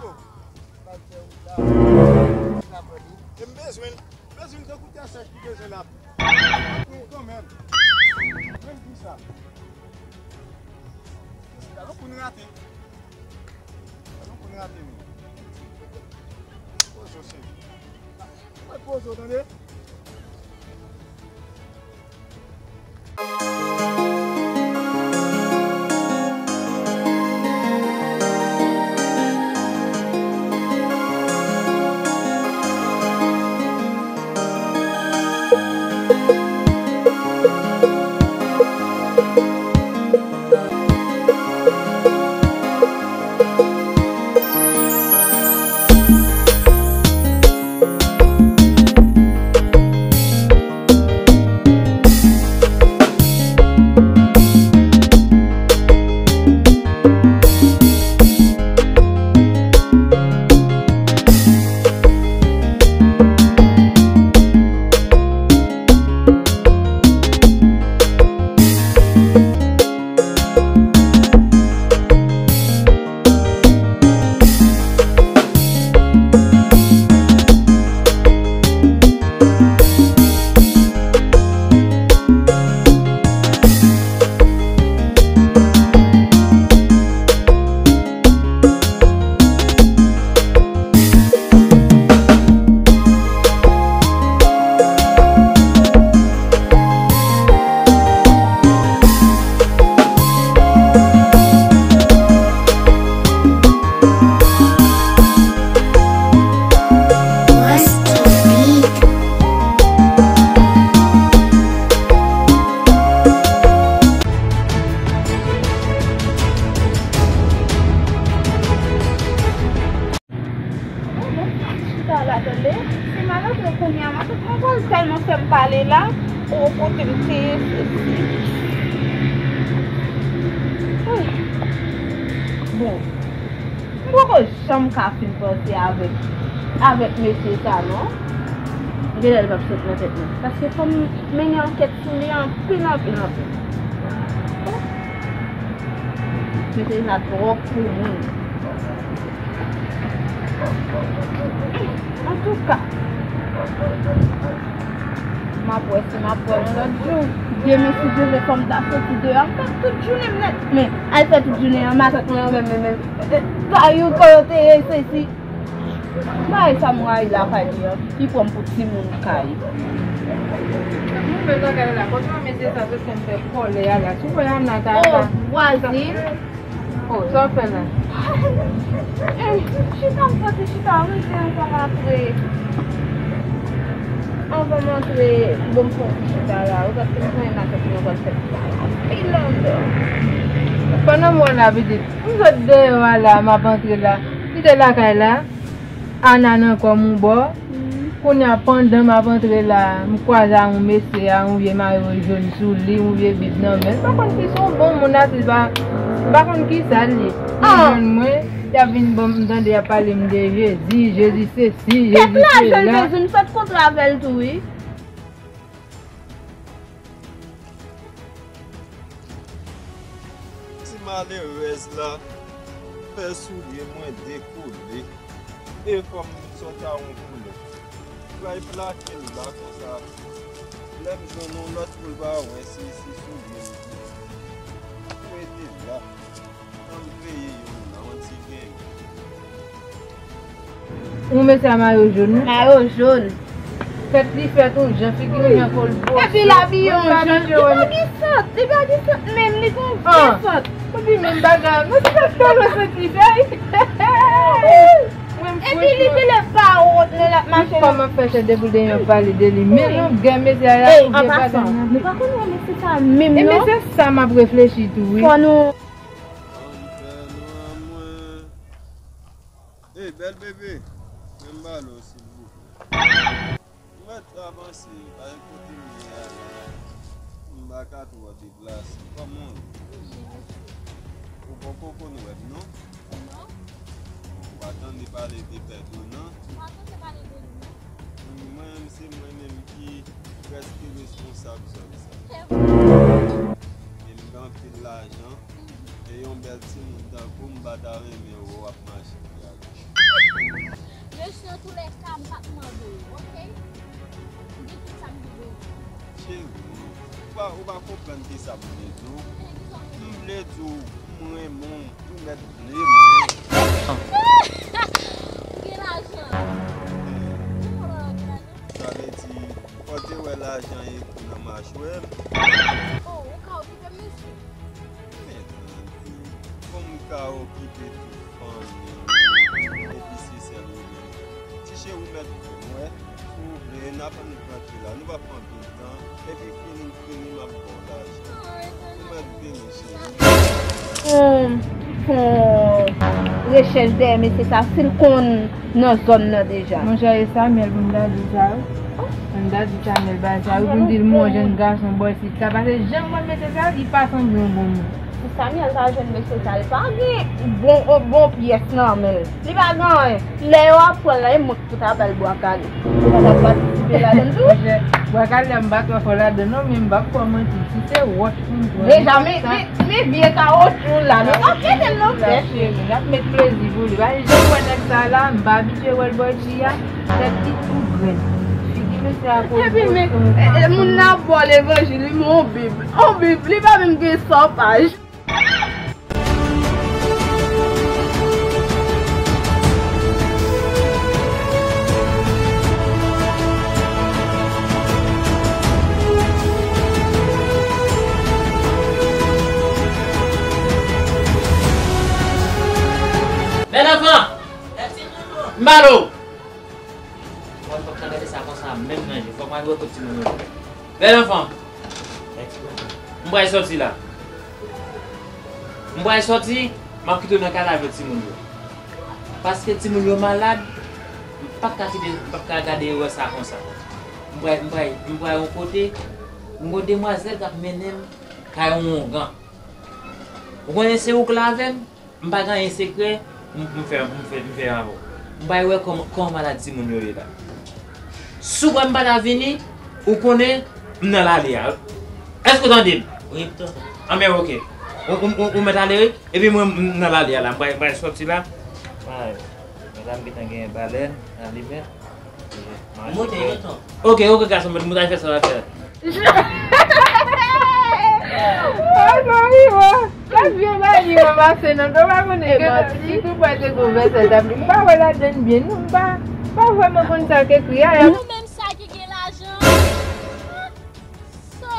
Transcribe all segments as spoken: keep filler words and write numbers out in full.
E m bezwen l. M bezwen l tankou tè sèch ki bezwen lapli. Kanmenm. Menm kisa. Gade yon kounn rate. Gade yon kounn rate, wi. Poze w, cheri. Mwen poze w, tande? Chita la, tande. Si m al antre kounye a, m ap mwen pral tèlman fè m pale la. O, kote m te ye, sesi. Ay. Bon. M poko janm ka fin panse avèk, avèk mesye sa, non. Genlè l p ap sot nan tèt mwen. Paske fò m mennen ankèt sou li anpil, anpil, anpil. Mesye sa twòp pou mwen. Antouka, m ap wè si m ap wè l yon lòt jou. Demen, si Dye vle, fò m ta soti deyò. M fè tout jounen m nèt. Men, al fè tout jounen an, matant mwen yo menm, menm, menm. Kay ou, kote yo te ye, sesi. Bagay sa m rayi lakay li an, li pran m pou timoun kay. Mwen menm nan kay la, kote mwen mesye sa, se fè m fè kòlè a la. Sou kòlè a m nan ta. Oh, vwazin. Oh, sa w fè la? Eh, chita, m soti chita, wi, se ansanm apre. Anvan m antre, bon, m fè yon ti chita la. Ou gade, m konnen matant mwen pral fè chita la. Anpil anndan. Pandan m wè la, pitit, m sot deyò a la, m ap antre la. M te lakay la, Ana nan kò m yon bò. Kounye a, pandan m ap antre la, m kwaze a yon mesye a, yon vye mayo jòn sou li, yon vye bib nan men l. M pa konn si se yon bon moun la, si l pa, m pa konn kisa l ye. Li jwenn mwen, y ap vin ban m, m tande y ap pale m de Jezi, Jezi sesi, Jezi sela. Kèk lajan l bezwen, m sot kontre avè l tou, wi. Ti malerèz la fè soulye mwen dekole. E fò m sòti a yon koulè. Pral plake l la konsa. Lè m jwenn yon lòt pou l pa wè si, si soulye m. Mete l la. Ann veye youn nan, yon ti gen. Ou mesye a mayo jòn, wi. Mayo jòn. Tèt li fèt yon jan, figi li jan kolbos. Epi l abiye yon jan. Li pa gen sant, li pa gen sant menm, li gen yon vye sant. Epi menm bagay, mwen se pa tèlman sant li fè. Mwen m frenchman. Epi li genlè pa wont, men l ap mache nan. Kòman fè chè depi l te yon pale de li? Men longuè mesye a la, ey, pou vye bagay nan. Nou pa konn wè mesye sa menm, non? E mesye sa m ap reflechi tou, wi. Fò nou. Ann fè nou anmwen. Ey, bèl bebe, men m pale w, silvouplè. M mèt avanse, bay kote m ye a la. M pa ka twò deplase. Kòman w ye? Ou poko konn wè m, non? Non. Ou pa tande pale de pè Dona? M pa tande pale de li, non. Mwen menm, se mwen menm ki prèske responsab zòn sa. Se vre? E m gen anpil lajan. E yon bèl timoun tankou m pa ta renmen wè w ap mache pi a goch. Mesye, antoulèka, m p ap mande w, oke? Ou gen tout sa m te bezwen. Cheri, ou pa, ou pa konprann kisa m vle di w. M vle di w, m renmen w, ou mèt vle mwen. Ou gen lajan. Ou gen lajan. Sa vle di, fò w te wè lajan ekri nan machwè m. Oh, ou ka okipe m, mesye? Men tande, kòm m ka okipe tout fanmi m, epi se sèl ou menm. Ti cheri, ou mèt vle mwen, si w vle, n ap annik rantre la, nou p ap pran anpil tan, epi fini m fini, m ap ba w lajan. Ou mèt vini, cheri. Fon, fon rechèch dèyè mesye sa, si l konn nan zòn nan deja. Monchè, e Samuel pou m ta di sa, wi. Pou m ta di Samuel bagay sa, wi, pou m di l m wè yon jèn gason bò isit la, paske jan m wè mesye sa, li pa sanble yon bon moun. Si Samuel ta jwenn mesye sa, li pa gen bon, bon pyès nan men l. Li pa gen anyen. Lè yo ap pran l la, e mwen ki pou ta ba l bwa kale. Ou pa t ap patisipe ladan l tou? Monchè, bwa kale a m pa twò fò ladan l non, men m p ap fè w manti. Si se wòch pou m pran, deja, men, men, men vye kawotchou la, nou p ap mete l nan tèt. Cheri, n ap met plezi pou li. Pa gen jan m wè nèg sa la, m pa abitye wè l bò ichi a. Tèt li tou grenn. Figi mesye a kote. Epi men, e, e, moun nan ap ba w levanjil, li men yon bib. Yon bib, li pa menm gen san paj. Bèl anfan! M ba l ou! Mwen fòk ta gade sa konsa menm nan je. Fòk mwen wè kot timoun yo. Bèl anfan! M pral sòti la. M pral sòti, m ap kite w nan kay la avèk timoun yo. Paske timoun yo malad, m p ap ka kite, m p ap ka gade erè sa konsa. M pral, m pral, m pral yon kote, m gon demwazèl k ap mennen m kay yon oungan. Ou konnen se ou k la avè m? M pa gen anyen sekrè, m, m fè, m fè, m fè avè w. M pral wè kòman, kòman malad timoun yo ye la. Si w kwè m pa ta vini, ou konnen m nan lari a. Èske w tande m? Wi, m tande. Anben, oke. Ou, ou, ou, ou mèt ale, wi. Epi mwen, m nan lari a la. M pral, m pral sòti la. Ay, medam gentan gen balèn, alimèt. Monte yo tonton. Oke, oke, gason, mwen, mwen ta fè sa w ap fè. Ay, mami, mwen. Lòt vye bagay li ranmase nan do pa konnen ke si tou pral te gon vèsè tab li. M pa wè ladann byen, non, m pa, m pa vrèman konn sa k ekri a. Nou menm sa ki gen lajan. So.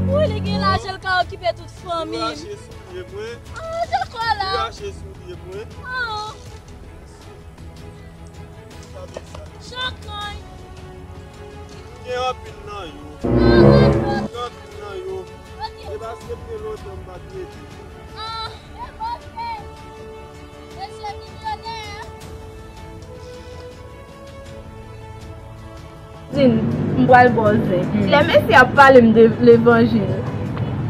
Wi, li gen lajan, l ka okipe tout fanmi. Ou rache soulye mwen. Ah, dakò la. Ou rache soulye mwen. Ah. Chankann. Gen anpil nan yo. Gen anpil nan yo. E pa se te lontan m pa t rete. Ah, e bote. Mesye milyonè. Din, m pral ba w zen. Lè mesye ap pale m de levanjil,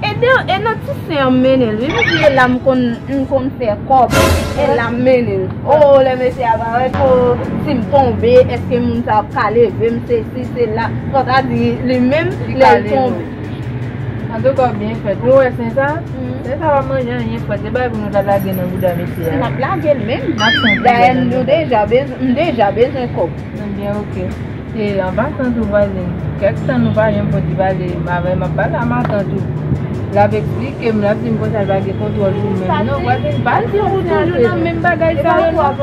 e de, e nan ti sen an m mennen l, wi. M di e la m konn, m konn fè kòb, e la m mennen l. O, lè mesye a parèt, o, si m tonbe, èske moun sa ap ka leve m, sesi, sela. Fò ta di li menm, lè l tonbe. Antouka, w byen fèt. Ou wè sen sa? Sen sa pa manje anyen frèt. Se bagay pou nou ta lage nan bouda mesye a. N ap lage l menm. Dayè, nou deja bezwen, m deja bezwen kòb. Ebyen, oke. E an pasan tou, vwazen, kèk tan nou pa janm fouti pale avè m, m ap pale a matant ou. L ap eksplike m, l ap di m konsa l pa gen kontwòl sou menm non. Vwazen, pa di ou toujou nan menm bagay sa yo non.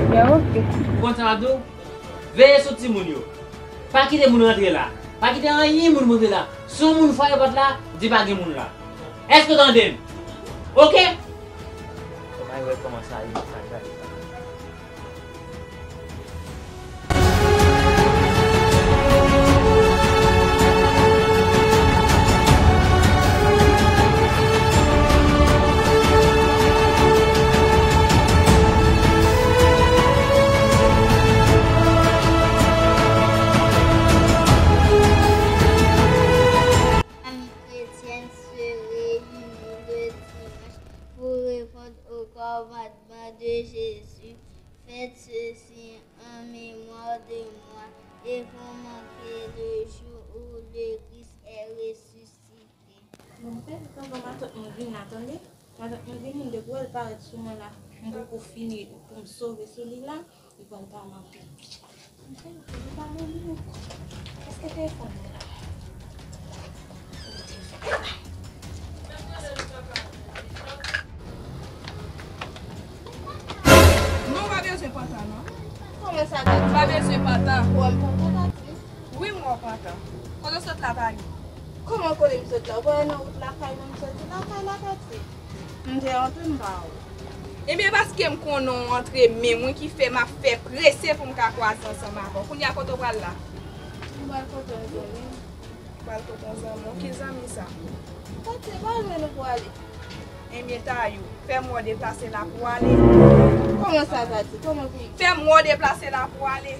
Ebyen, oke. Konsa, Abdou? Veye sou timoun yo. Pa kite moun rantre la. Pa kite anyen moun rantre la. Si yon moun frape pòt la, di pa gen moun la. Èske w tande m? Oke? Fò m al wè kòman sa ye, sa k pase la. Fanmi kretyèn se reyini le dimanch pou reponn o kòmandman de Jezi. Faites ceci en mémoire de moi, et vous marquerez le jour où le Christ est ressuscité. Bon, pèdi tonton matant mwen vin la, tande. Matant mwen gen moun depi wè l parèt sou mwen la, m poko fini pou m sove sou li la, li pral pale anpil. Mwen pa renmen nou. Èske telefòn mwen la? Non, w pa bezwen pantan, non. Kòman sa, Tati? W pa bezwen pantan. Ou wè m pantan, Tati? Wi, m wè w pantan. Kote w sot la, Tani? Kòman kote m sot la? Ou pa wè nan wout lakay mwen m soti lakay la, Tati? M te antre m pa wè w. Ebyen, paske m konnen w antre menm wi ki fè m ap fè prese pou m ka kwaze ansanm avè w. Kounye a kote w pral la? M pral kote yon zanmi m. Pral kote yon zanmi w. Ki zanmi sa? Tati, pa lwen nou pwale. Ebyen, Tayou, fè m wè w deplase la pou w ale. Kòman sa, Tati? Kòman pou... Fè m wè w deplase la pou w ale.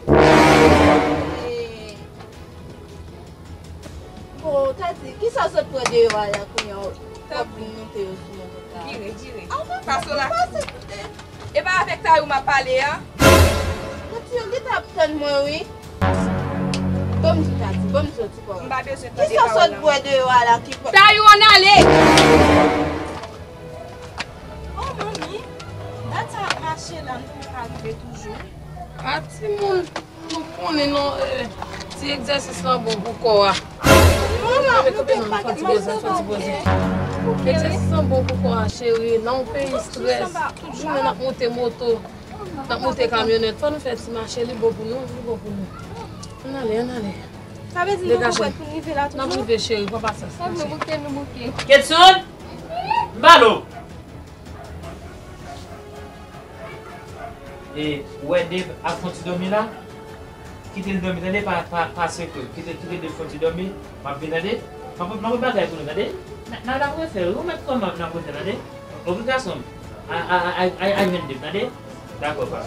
Bon, Tati, kisa w sot pran deyò a la kounye a w ap vin monte yo sou mwen konsa? Vire, vire. Pase w la. Pase kote. E pa avèk Tayou m ap pale a. Tati, yo gentan ap tann mwen wi. Ban m di Tati, ban m di yon ti pawòl. M pa bezwen tande pawòl la. Kisa w sot bwè deyò a la ki... Tayou, ann ale! Oh, manmi, dat sa ap mache la, m tou pa rive toujou. A timoun, nou konnen non, eh, ti egzèsis lan bon pou kò a. Manman, nou te pa gen... Egzèsis lan bon pou kò a, cheri. Nan yon peyi strès, tout jounen n ap monte moto. N ap monte kamyonèt, fò nou fè ti mache, li bon pou nou, li bon pou nou. Ann ale, ann ale. Sa vle di nou konprann pou n rive la toujou? N ap rive, cheri, pran pasyans. Fò nou bouke, nou bouke. Ketson! M ba nou! E, ou wè Dave ap fon ti dòmi la? Kite l dòmi, tande, pa, pa, pa sekwe. Kite, kite Dave fon ti dòmi. M ap vin, tande. M ap, m ap bagay pou nou, tande. N a, n a, n ap refè, ou mèt kòman n ap refè, tande. Oke, gason m. A, a, a, a, a, a jwenn Dave, tande. Dakò, pa.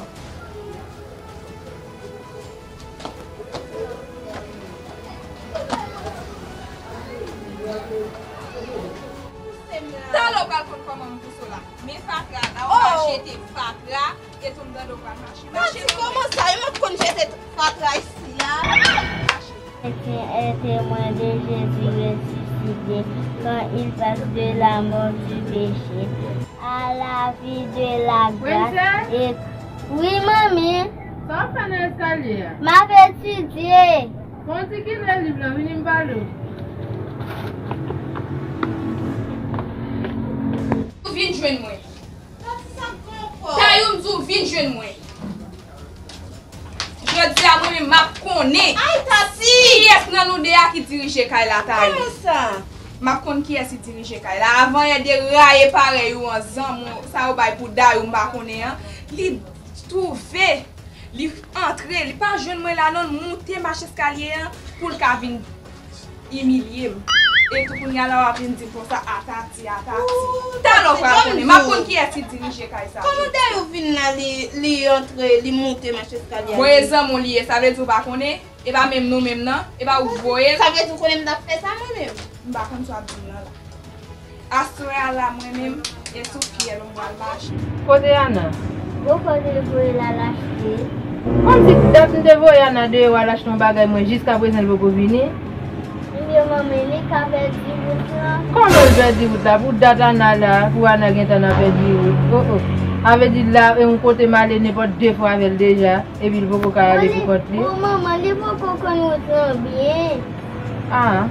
Talè w pral konn kòman m pouse w la. Men fatra la, w pral jete fatra. E tou m tande w pral mache. Mache. Kòman sa? E mwen k konn jete fatra isi a. Mache. Chrétiens est témoin de Jésus ressuscité quand il passe de la mort du péché à la vie de la grâce. Princess? Et... Oui, manmi. Sa w ap fè nan eskalye a? M ap etidye. Fon ti kite liv la, vini m pale w. Vin jwenn mwen. Tati, sa k gen ankò? Tayou, m di w vin jwenn mwen. Jodi a, mwen menm, m ap konnen... Ay, Tati! Kiyès nan nou de a ki dirije kay la, Tayou. Kòman sa? M ap konn kiyès ki dirije kay la. Avan yè, de raye parèy ou an, zanmi w, sa yo bay pou Dayou, m pa konnen an, li twouve, li antre, li pa jwenn mwen la non, l monte mach eskalye an pou l ka vin imilye m. E tou kounye a la w ap vin di m konsa, a Tati, a Tati. Talè w pral konnen. M ap konn kiyès ki dirije kay sa. Kòman Dayou vin la, li, li antre, li monte mach eskalye a? Bon, e zanmi w li ye, sa vle di w pa konnen? E pa menm nou menm nan? E pa ou k voye l? Sa vle di w konnen m t ap fè sa mwen menm? M pa konn sa w ap di m nan la. Aswè a la mwen menm, e sou fyèl m pral mache. Kote Ana? Bòkò te voye l al achte. Kòmsi dat m te voye Ana deyò al achte yon bagay mwen, jiskaprezan l poko vini? Ebyen manmi, li ka pèdi wout lan. Kòman l pèdi wout la? Pou dat Ana la, pou Ana gentan nan pèdi wout. Oh, oh. Sa vle di la, e yon kote m ale nenpòt de fwa avè l deja, epi l poko ka ale pou kont li. Bon, manman, li poko konn wout lan byen. Ah,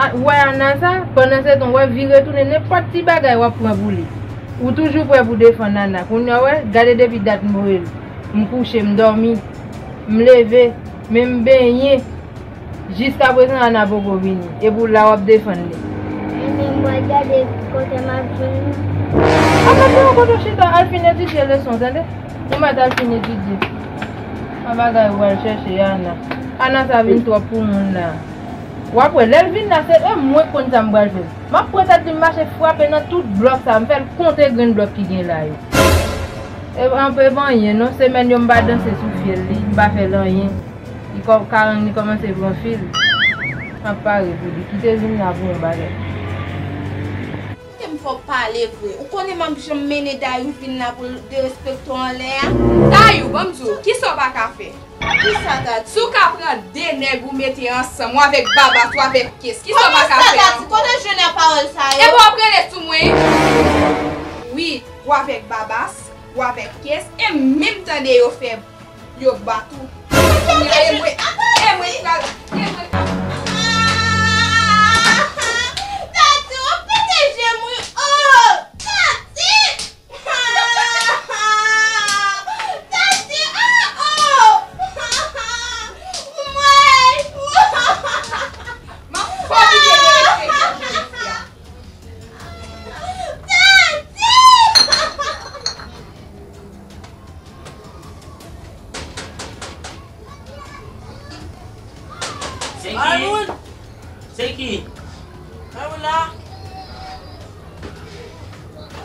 ah, ou wè Ana sa? Pandan se tan, w ap vire tounen, nenpòt ti bagay w ap pran pou li. Ou toujou prè pou defann Ana. Kounye a, w wè, gade depi dat m voye l. M kouche, m dòmi, m leve, men m benyen. Jiskaprezan, Ana poko vini. Epi w la, w ap defann li. Ebyen, m pral gade kote m ap jwenn li. Ana, se yon kote w chita, al fin etidye leson, tande? Ou mèt al fin etidye. An bagay ou al chèche Ana. Ana sa vin twòp pou moun la. W ap wè, lè l vin la, se e mwen k konn sa m pral fè. M ap pran tèt li, m mache frape nan tout blòk sa, m fè l konte grenn blòk ki gen la yo. E anpe anyen non, semèn yo m pa danse sou fyèl li, m pa fè l anyen. Li kò-, karang li kòmanse pran fil. M ap pare pou li. Kite vin la pou yon bagay. Kite m fè w pale vre. Ou konnen m ap janm mennen Dayou vin la pou l derespekte w anlè a? Dayou, ban m di w, kisa w pa ka fè? Kisa, Tati? Si w ka pran de nèg ou mete ansanm, ou avèk Baba, ou avèk Kes, kisa w pa ka fè ankò? Kòman sa, Tati? Kote w jwenn pawòl sa yo? Epi w ap rele sou mwen? ou avèk Babas, ou avèk Kes, e menm tande yo fè yo bat ou. Kounye a, e mwen, e mwen k pral, e mwen k pral. Tati, ou pete je m wi. Oh, Tati! Tati, ah, oh! Mwen! M ap fè w pete je m wi. Tati! Se ki? Maimoun! Se ki? Maimoun la!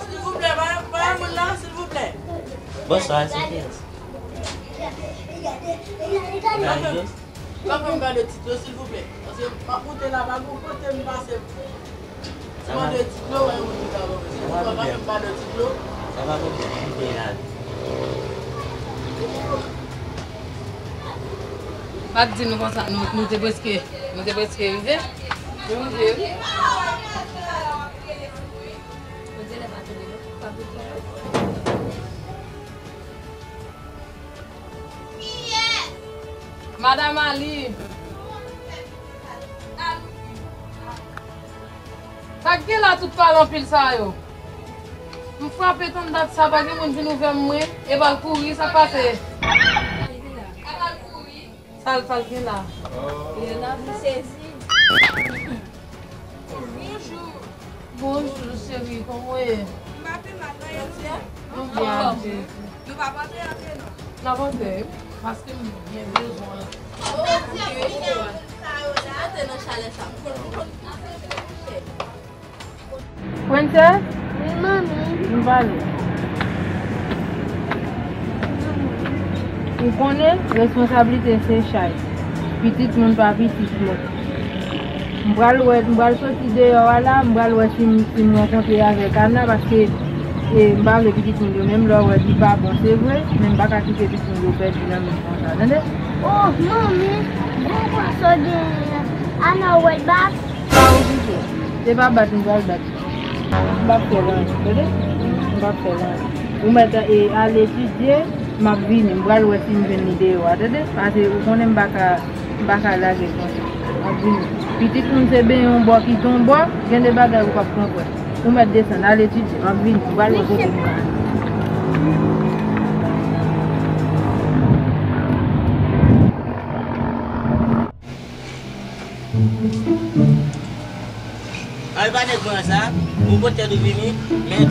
Silvouplè, pa, pa moun la, silvouplè. Bonswa, se ki? Maimoun. Sa fè m gade tit yo, silvouplè. Paske m ap moute la, pa gon kote m pase. Sa va? Mande tit yo, wè, moun ki ka move. Silvouplè, pa fè m gade tit yo. Sa va, pwoblèm, m te la. M ap di nou konsa, nou, nou te prèske, nou te prèske rive. Nou rive, wi. Madanm Ali. Sa k gen la tout pale anpil sa yo? M frape tann dat sa, pa gen moun vin ouvè m mwen, epa l kouri, sa k pase? Sa l, sa l gen la? Leona, m sezi. Bonjou. Bonjou, cheri, kòman w ye? M pa pi mal, non, e ou menm? M byen, Jezi. Nou p ap antre, antre non. N ap antre, wi, paske m byen bezwen. Antre nan chalè sa. Princess? Wi, manmi. M pale. Ou konnen, responsablite se chay. Pitit moun pa pitit moun. M pral wè, m pral soti deyò a la, m pral wè si m, si m rankontre avèk Ana, paske, e, m pa vle pitit moun yo, menm lè w wè li pa bon, se vre, men m pa ka kite pitit moun yo pèdi nan men konsa, tande? Oh, manmi, gwo pwason genyen an. Ana wè l bat. Pa okipe. Se pa bat m pral bat. M p ap fè l anyen, tande? M p ap fè l anyen. Ou mèt, e, al etidye, m ap vini. M pral wè si m jwenn li deyò a, tande? Paske ou konnen m pa ka, m pa ka lage l konsa. M ap vini. Pitit moun se benyen yon bò kite yon bò, gen de bagay ou p ap konprann. Ou mèt desann, al etidye, m ap vini, m pral wè kote m pral. Ay, pa nèg mwen sa, ou potèt ou vini, men.